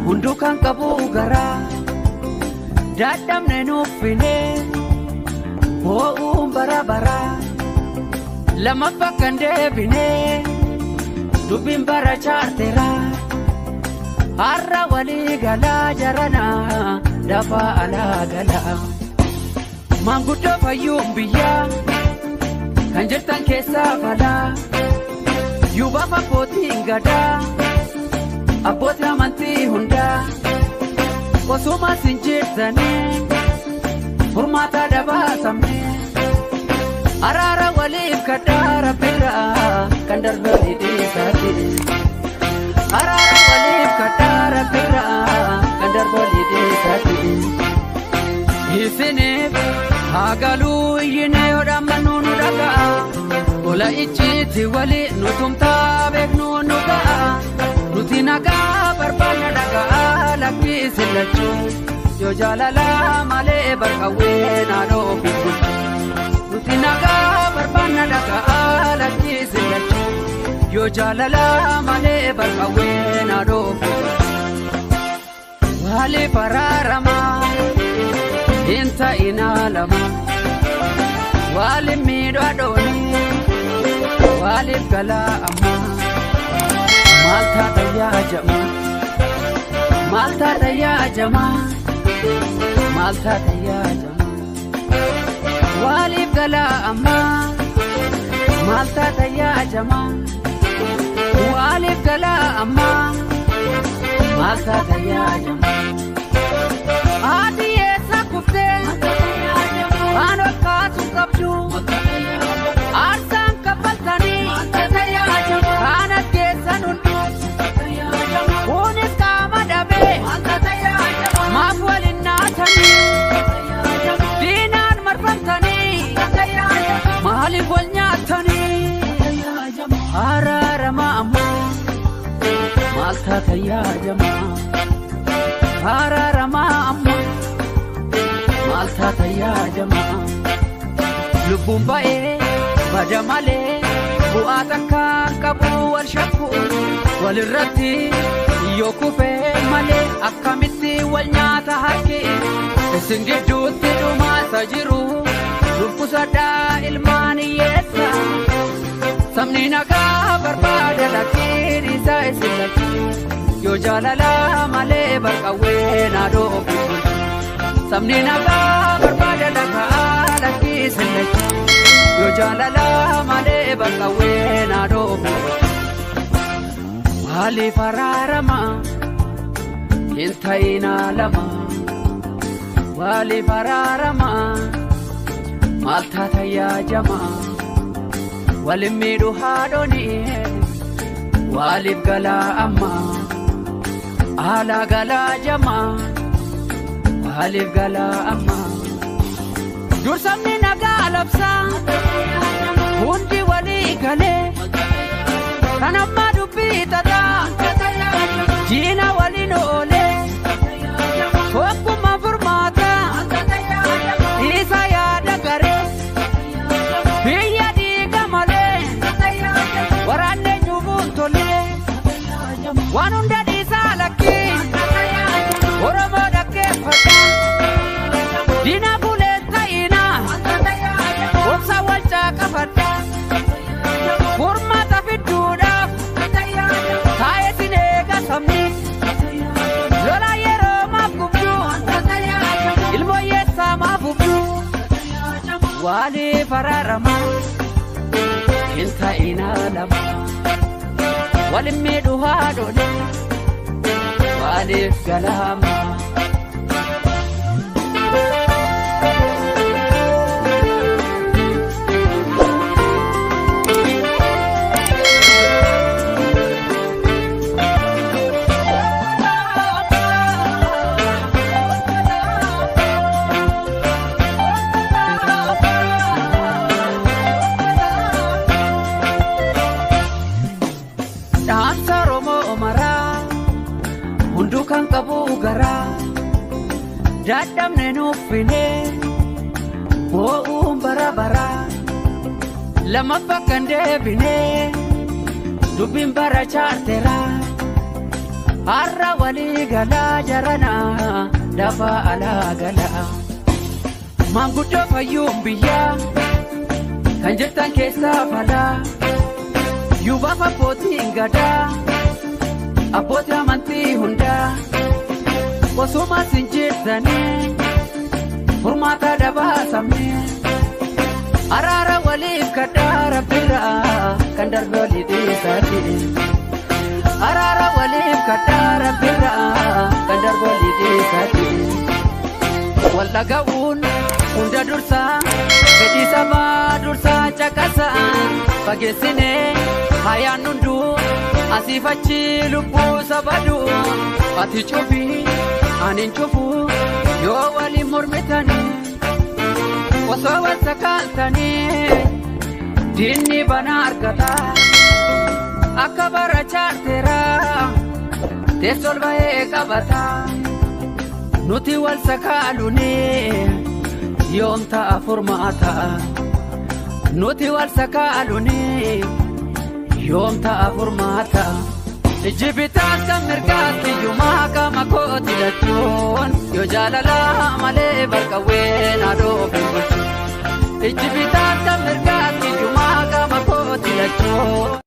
Hunduu kan qabu garaa dadhabne nuffine boo'uun bara baraa lammaffaa kan deebine dubbiin bara chaarteraa har'a walii galaa jaranaa dafaa alaa galaa maanguddoo fayyuun biyyaa kan jirtan keessaa falaa yuubaaf abbootiin gadaa. Abbootii amantii hundaa osuma sin jirtanii furmaata dabaasamne araara waliif kadhaa rabbiirraa kan darbee dhiisaati. Araara waliif kadhaa rabbiirraa kan darbee dhiisaati. Isiniif haa galuu iyyinee yoo dhaammannu nu dhaga'a. Tola icciitti walii nu tumtaa beeknu nu ga'a. Nuti nagaa barbaanna dhagaa lakkii isin lachuu yoo jaalalaa malee barqawwee naannoo ofiif bulchu. Nuti nagaa barbaanna dhagaa lakkii isin lachuu yoo jaalalaa malee barqawwee naannoo ofiif bulchu. Waliif araaramaa hin ta'inaa lama waliif miidhaa dhoonii waliif galaa ammaa. Maal taata yaa jamaa maal taata yaa jamaa maal taata yaa jamaa waliif galaa ammaa maal taata yaa jamaa waliif galaa ammaa maal taata yaa jamaa haati eessa kuftee waan ol kaatu qabdu aarsaan kaffaltanii kaana keessan hunduu kunis qaama dhabee maaf waliin naatanii diinaan marfamtanii maaliif wal nyaatanii araaramaa ammoo maal taata yaa jamaa araaramaa ammoo maal taata yaa jamaa lubbuun ba'ee bada malee bu'aa takka qabu wal shakku walirratti yoo kufee malee akkamitti wal nyaata harki isin gidduutti dhumaasa jiru lubbusadhaa ilmaan hiyyeessa sabni nagaa barbaada lakkiin isaa isin lakkii yoo jaalalaa malee barqawwee naadoo ofiif bulchu sabni nagaa barbaada dhagaa lakkii isin lakkii yoo jaalalaa malee barqawwee naadoo ofiif bulchu. Waliif araaramaa hin ta'inaa lama waliif araaramaa maal taata yaa jamaa waliin miidhuu haadhoonii waliif galaa ammaa alaa galaa jamaa waliif galaa ammaa dursamni nagaa labsaa hundi walii galee kan ammaa dubbii tataa diina waliin oolee tokkummaa furmaata isa yaada garee biyya dhiiga malee waraannee nyubuun tolee waan hunda dhiisaa lakkii Oromoo dhaggeeffadha diina bulee ta'inaa obsa wal caaqafadha furmaata fidduudhaaf taa'ee sin eega sabni lola yeroo maaf gubdu ilmoo yeessaa maaf hubdu waliif araaramaa hin ta'inaa lama waliin miidhuu haadholee waliif galaamaa. Dhaamsa Oromoo maraa hunduu kan qabu garaa dadhabne nuffine boo'uun bara baraa lammaffaa kan deebine dubbiin bara chaarteraa Har'a walii galaa jaranaa lafa alaa galaa. Maanguddoo fayyuun biyyaa kan jirtan keessaa falaa. Yuubaaf abbootiin gadaa abbootii amantii hundaa. Osuma sin jirtanii furmaata dabaasamne. Araara waliif kadhaa rabbirraa kan darbe walii dhiisaati. Araara waliif kadhaa rabbirraa kan darbe walii dhiisaati. Wal dhaga'uun hunda dursaa fedhii sabaa dursaa caqasaa fageessinee hayaan hunduu asiif achi lubbuu sabaduu ati cufii ani hin cufuu yoo waliin mormitanii. Osoo wal sakaaltanii diinni bana argata akka bara chaarteeraa teessoo ol ba'ee qabata. Nuti wal sakaaluuni yoom ta'a furmaata. Nuti wal sakaaluuni yoom ta'a furmaata. Ijji bitaas kan mirgaas kiyyumaa qaama kooti lachuun yoo jaalalaa malee barqawween haadhoo hin bulchu. Ijji bitaas kan mirgaas kiyyumaa qaama kooti lachuun.